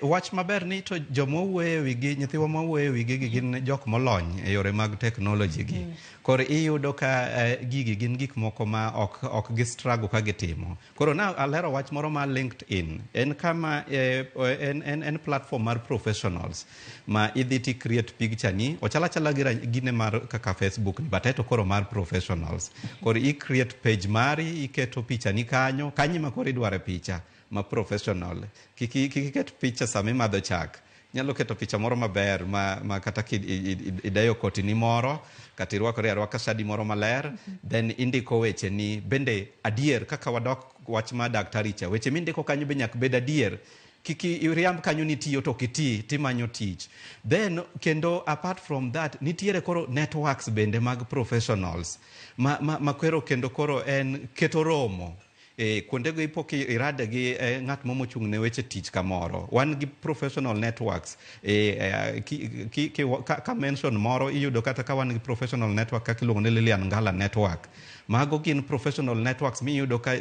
Wach maber ni to joma wuoyo e wigi, nyithiwa ma wuoyo e wigi gi gin jok molony e yore mag technology gi. Koro iyudo ka gigi gin gik moko ma ok gi struggle ka gitimo. Koro na alero wach moro ma LinkedIn. En kama, en platform mar professionals ma idhi ti create picture ni, ochalo achala gi gine mar kaka Facebook ni, but eto koro mar professionals. Koro i create page mari, iketo picha ni kanyo, kanyo ma koro idware picha ma professional. Kik iket picha sama imadho chak. Inyalo keto picha moro maber ma kata ideyo koti ni moro, kata irwakori arwaka shadi moro maler, then indiko weche ni bende adier kaka wadok wach ma daktari cha. Weche mindiko kanyo be nyaka bed adier. Kik iriamb kanyo ni tiyo to ok iti, timanyo tich. Then kendo apart from that, nitiere koro networks bende mag professionals ma koro kendo koro en keto romo. Kuondego ipo kirade gi ng'at mochung' ne weche tich kamoro. Wan gi professional networks. Ka mention moro iyudo kata ka wan gi professional network kaka iluongo ni Lilian Ngala Network. Mago gin professional networks miyudo ka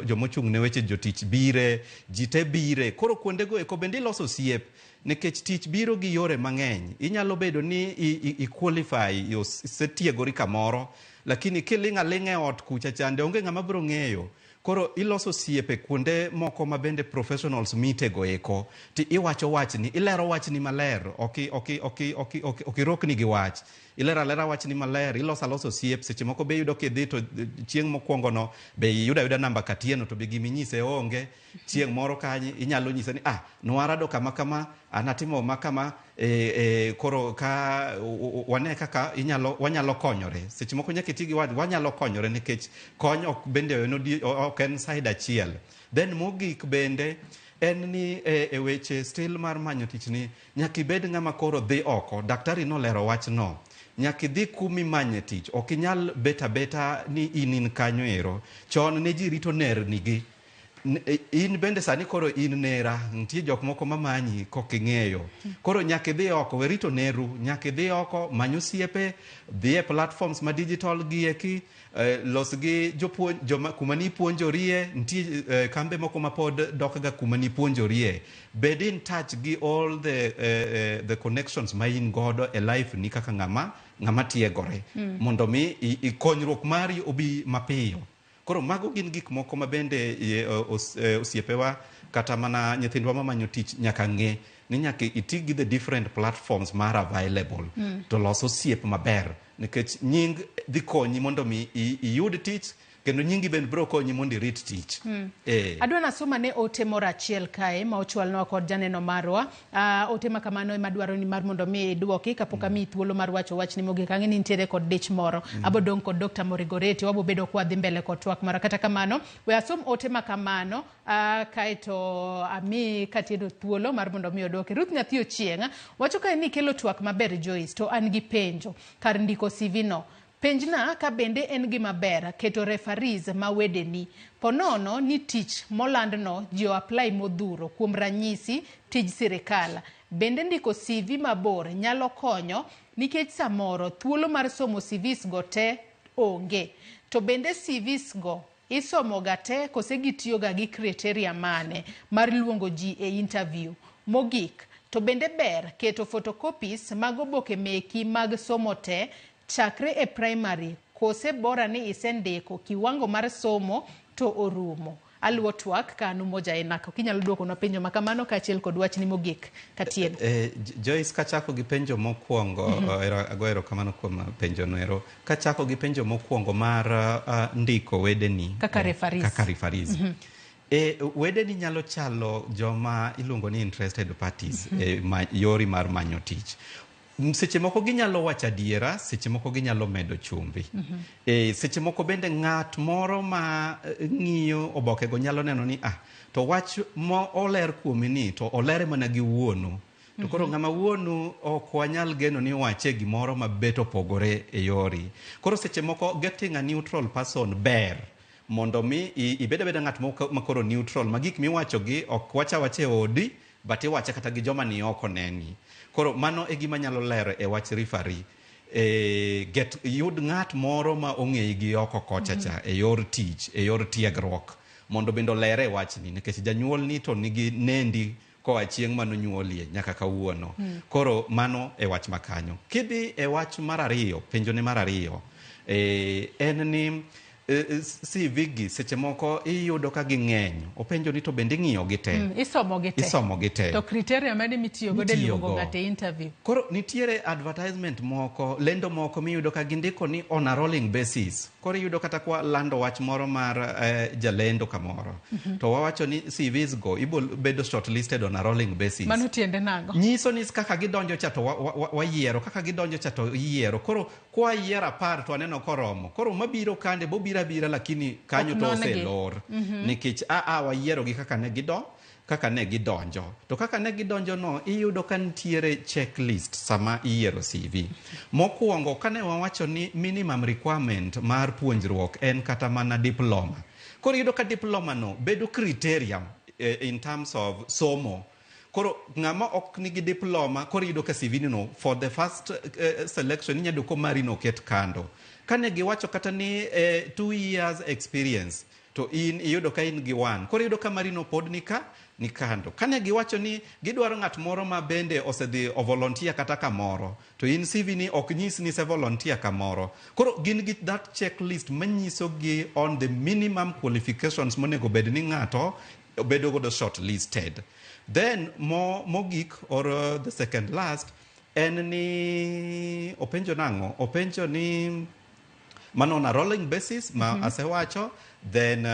jomochung' ne weche jotich bire, ji te bire. Koro kuondego eko bende iloso osiep. Nikech tich biro gi yore mang'eny. Inyalo bedo ni i qualify, isetiegori kamoro, lakini kiling' aling'a e ot kucha chande onge ng'ama biro ng'eyo. Koro iloso osiepe kuonde moko ma bende professionals meet go eko, ti iwacho wachni, ilero wachni maler, ok irokni gi wach. Ilero alera wachni maler, iloso alosa osiep, seche moko be iyudo kidhi to chieng' mokwongo no, be iyudo ayuda namba Katieno to be giminyise onge. Chieng' moro kanyo inyalo nyise ni, nwarado kama kama, an atimo ma kama, koro ka wane kaka wanyalo konyore. Seche moko nyaka iti gi wach, wanyalo konyore nikech kony ok bende ok en side achiel. Then mogik bende en ni e weche still mar manyo tich ni nyaka ibed ng'ama koro dhi oko. Daktari nolero wachno. Nyaka idhi kuma imanye tich. Ok inyal bet abeta ni in kanyo ero. Chon ne ji rito nernigi. In bende sani koro in nera, nitie jok moko mamanyi kok ing'eyo. Koro nyaka idhi oko, we rito neru, nyaka idhi oko, many osiepe, dhi e platforms ma digital gi eki, los gi jopuonj, joma, kuma nipuonjorie, nitie kambe moko ma pod dok ga kuma nipuonjorie. Bed in touch gi all the connections ma in godo e life ni kaka ng'ama tiegore. Mondo mi konyruok mari obi mapiyo. Koro mago gin gik moko ma bende osiepewa kata mana nyithindwa mamanyo tich nyaka ng'e. Ni nyaka iti gi the different platforms mar available to los osiep maber nikech nying dhi konyi mondo mi iyud tich kendo nyingi bende biro konyi mondo irit tich. Adwa nasoma ne ote moro achiel kae ma ochwalnwa kod janeno marwa. Ote ma kamano ema dwaro ni mar mondo mi iduoki kapok amiyi thuolo mar wacho wachni mogik. Ang'e ni nitiere kod dich moro. Abo dong' kod Dr. Morigoreti, wabo bedo kwa dhi mbele kod twak mara. Kata kamano, we asom ote ma kamano kaeto ami Katieno thuolo mar mondo mi oduoki. Ruth Nyathi Ochieng' wacho kae ni kelo twak maber Joyce, to an gi penjo kar ndiko CV no. Penjna ka bende en gima ber keto referees ma wedeni. Po nono ni tich molandno ji o apply modhuro kuom ranyisi tij sirikal. Bende ndiko CV mabor nyalo konyo nikech samoro thuolo mar somo CVs go te onge. To bende CVs go isomo ga te kose gitiyo ga gi criteria mane mar luongo ji e interview? Mogik, to bende ber keto photocopies mag oboke meki mag somo te chakre e primary kose bora ni isendiko kiwango mar somo to orumo. Aluwo twak ka an Umoja Enak. Ok inyalo duokonwa penjo ma kamano kaachiel kod wachni mogik Katieno. Joyce, kachako gi penjo mokwongo, ago erokamano kuom penjo no ero. Kachako gi penjo mokwongo mar ndiko wedeni kaka referees. Kaka referees. Wedeni nyalo chalo joma iluongo ni interested parties ma, yori mar manyo tich. Seche moko ginyalo wacho adiera, seche moko ginyalo medo chumbi. Seche moko bende ng'at moro ma ng'iyo obokego nyalo neno ni to wach mo oler kuomi ni to olere mana gi wuonu. To koro ng'ama wuonu ok wanyal geno ni wache gimoro mabet opogore e yori. Koro seche moko getting a neutral person ber mondo mi ibed abeda ng'at ma koro neutral ma gik miwacho gi ok wach awacha e odi but iwache kata gi joma ni oko neni. Koro mano e gima nyalo lero e wach referee. Get yud ng'at moro ma ong'eyi gi oko kocha cha e yor tich, e yor tiegruok mondo bende olere e wachni nikech janyuolni to nigi nendi koa chieng' manonyuolie nyaka kawuono. Koro mano e wach makanyo. Kidhi e wach mar ariyo, penjone mar ariyo, en ni CV gi seche moko iyudo ka ging'eny. Openjo ni to bende ing'iyo gi te. Isomo gi te. Isomo gi te. To criteria mane mitiyo godo e luongo Mitiyogo. ng'ato e interview? Koro nitiere advertisement moko, lendo moko miyudo ka gindiko ni on a rolling basis. Koro iyudo kata kwa lando wach moro mar jalendo kamoro. To wawacho ni CVs go ibo bedo shortlisted on a rolling basis. Mano tiende nang'o? Nyiso ni kaka gidonjo cha to wayiero, kaka gidonjo cha to iyiero. Koro kwayiero 10 to aneno koromo. Koro mabiro kande bobiro abira lakini kanyo Ok to non-gi. oselor. Nikech a wayiero gi kaka ne gidonjo. To kaka ne gidonjo no, iyudo ka nitiere checklist sama iyiero CV. Mokwongo, kane wawacho ni minimum requirement mar puonjruok en kata mana diploma. Koro iyudo ka diploma no bedo criteria in terms of somo. Koro ng'ama ok nigi diploma, koro iyudo ka CV ni no for the first selection inyalo yudo ko mari no oket kando. Kane giwacho kata ni 2 years experience, to in iyudo ka in gi one. Koro iyudo ka mari no pod ni kando. Kane giwacho ni gidwaro ng'at moro ma bende osedhi o volunteer kata kamoro, to in CV ni ok nyis ni ise volunteer kamoro. Koro gin gi that checklist manyiso gi on the minimum qualifications monego bed ni ng'ato bedo godo shortlisted. Then mogik or the second last en ni openjo nang'o? Openjo ni mano on a rolling basis ma asewacho, then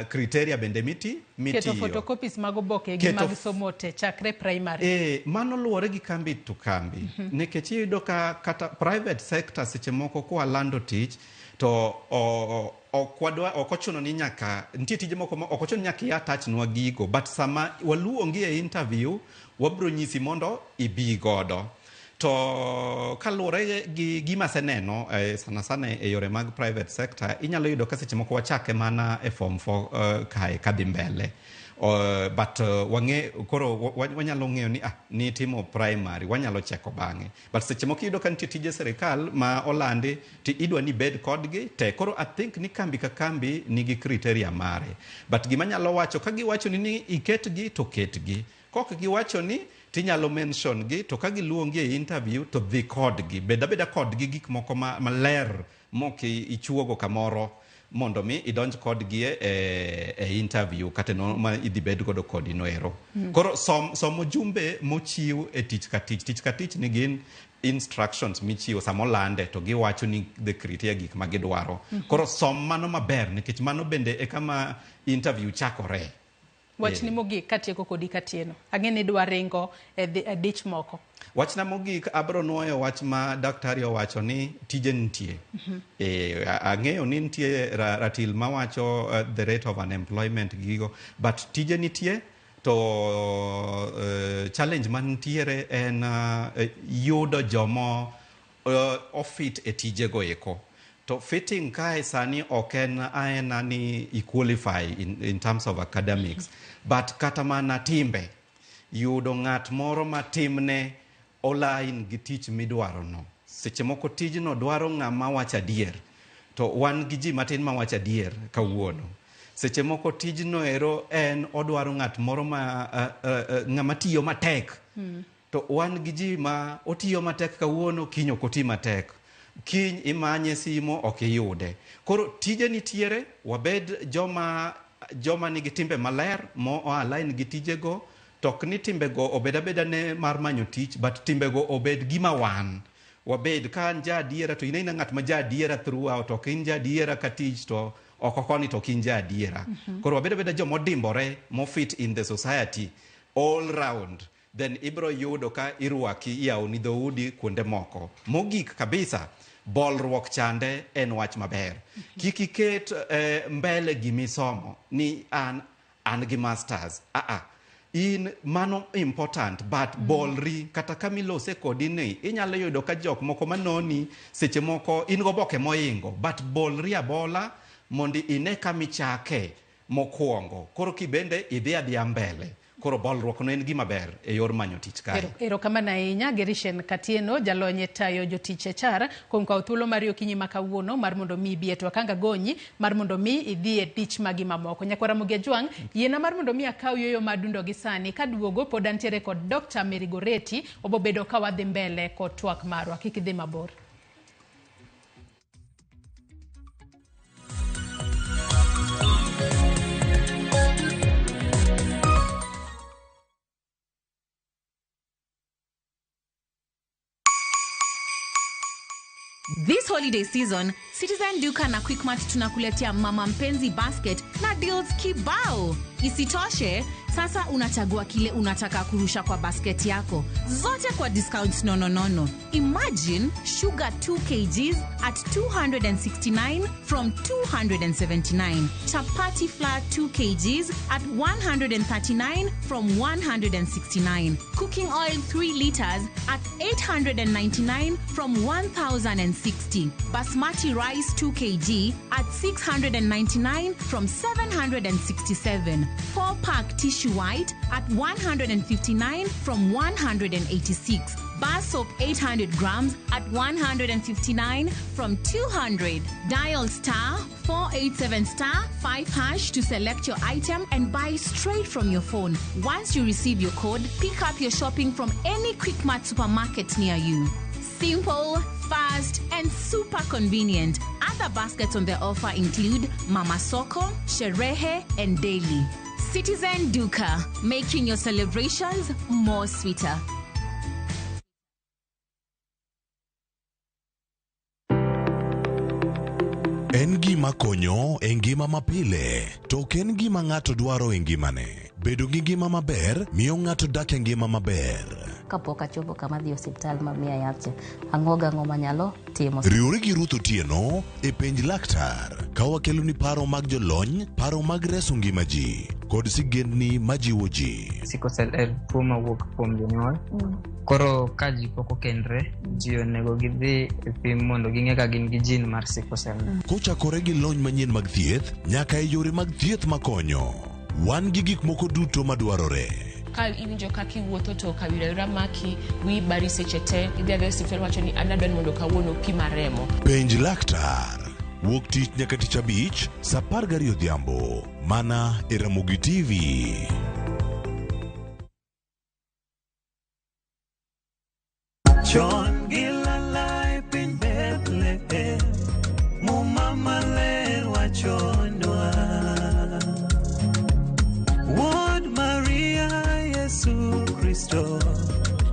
criteria bende Keto mitiyo. photocopies mag oboke gi mag somo te chakre primary. Mano luwore gi kambi to kambi. Nikech iyudo ka kata private sector seche moko kwa lando tich to ok wadwa, ok ochuno ni nyaka nitie tije moko ma ok ochuno ni nyaka i attach nwa gigo, but sama waluongi e interview wabro nyisi mondo ibi godo. To kaluwore gi gima aseneno sana sana e yore mag private sector, inyalo yudo ka seche moko wachake mana e form 4 kae kadhi mbele. But wang'e koro wanyalo ng'eyo ni nitimo primary wanyalo cheko bang'e, but seche moko iyudo ka nitie tije sirikal ma olandi to idwa ni ibed kodgi te. Koro I think ni kambi ka kambi nigi criteria mare, but gima anyalo wacho, ka giwacho ni iketgi to ketgi, kok giwacho ni tinyalo mention gi, to ka giluongi e interview to dhi kodgi, bed abeda kodgi gik moko maler mok ichuogo kamoro. Mondo mi idonj kodgi e interview kata no ma idhi bed godo kodi no ero. Koro som ujumbe mochiw e tich ka tich. Tich ka tich nigi instructions michiwo sama olande to giwacho ni the criteria, gik ma gidwaro. Koro som mano maber, nikech mano bende e kama interview chakore. Wachni mogik katieko kodi Katieno. Ang'e ni idwa ringo e dich moko. Wachna mogik, abro nuoyo wach ma daktari owacho ni tije nitie. Ang'eyo ni nitie ratil mawacho the rate of unemployment gigo, but tije nitie. To challenge mantiere en yudo jomo ofit e tijego eko. To fitting kae sani ok en aena ni i qualify in terms of academics, but kata mana timbe, yudo ng'at moro ma timne olain gi tich midwaro no. Seche moko tijno dwaro ng'ama wacho adier, to wan gi ji matin mawacho adier kawuono. Seche moko tijno ero en odwaro ng'at moro ma ng'ama tiyo matek. To wan gi ji ma otiyo matek kawuono, kiny ok oti matek, kiny imanye simo ok iyude. Koro tije nitiere, wabed joma nigi timbe maler mo align gi tijego. To ok ni timbego obed abeda ne mar manyo tich, but timbego obed gima wan wabed. Ka an ja adiera, to in aina ng'at ma ja adiera throughout. Ok in ja adiera ka tich to oko koni to ok in ja adiera. Koro wabed abeda jomodimbore mofit in the society all round, then ibro yudo ka irwaki, iyawoni dhoudi kuonde moko. Mogik kabisa, bolruok chande en wach maber. Kik iket mbele gimisomo ni an gi masters. Aa, in mano important, but bolri kata kamilose kodi ni inyalo yudo ka jok moko manoni seche moko in goboke moingo, but bolri abola mondo ine kamichake mokwongo. Koro kibende idhi adhiya mbele. Koro bolruok no en gima ber e yor manyo tich kae. Erokamano ahinya, Gerishen Katieno, jalony e tayo jotich HR, kuom kawo thuolo mari okinyi ma kawuono mar mondo mi ibi e twak anga gonyi mar mondo mi idhi e tich magi mamoko. Nyakwara Ramogi Ajwang', yiena mar mondo mi akaw yueyo madundo gi sani. Kaduogo pod antiere kod Dr. Mary Goretti, wabobedo ka wadhi mbele kod twak marwa. Kik idhi mabor. This holiday season, Citizen Duka na Quickmart tunakuletea Mama Mpenzi Basket na deals kibao. Isitoshe, sasa unachagua kile unataka kurusha kwa basket yako, zote kwa discounts nononono. Imagine sugar 2 kgs at 269 from 279, chapati flour 2 kgs at 139 from 169, cooking oil 3 liters at 899 from 1060, basmati rice 2 kg at 699 from 767, 4 pack tissue white at 159 from 186, bar soap 800 grams at 159 from 200. Dial *487*5# to select your item and buy straight from your phone. Once you receive your code, pick up your shopping from any Quickmart supermarket near you. Simple, fast, and super convenient. Other baskets on the offer include Mama Soko, Sherehe, and Daily. Citizen Duka, making your celebrations more sweeter. En gima konyo e ngima mapile, to ok en gima ng'ato dwaro e ngimane. Bedo gi ngima maber miyo ng'ato dak e ngima maber. Kapok achopo kama dhi e osiptal mamiya yath cha, ang'o gang'o manyalo timo. Riwri gi Ruth Otieno e Penj Laktar ka wakeloni paro mag jolony, paro mag reso ngima ji, kod sigendni majiwo ji. Sickle cell en tuo mawuok kuom jonyuol. Koro ka ji pok okendre, ji onego gidhi e pim mondo ging'e ka gin gi gene mar sickle cell. Kochakore gi lony manyien mag thieth nyaka e yore mag thieth makonyo. Wan gi gik moko duto madwarore. Ka iwinjo kaka iwuotho to kawira maki, wiyi bari seche te, idhi adhiya e osiptal wacho ni an adwa ni mondo kawuono pima remo. Penj Laktar. Wuok tich nyaka tich abich, sa 12 odhiambo. Mana e Ramogi TV. Chon gi lala e piny Bethlehem, Muma maler wacho.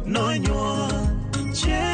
Nonyuol chieng'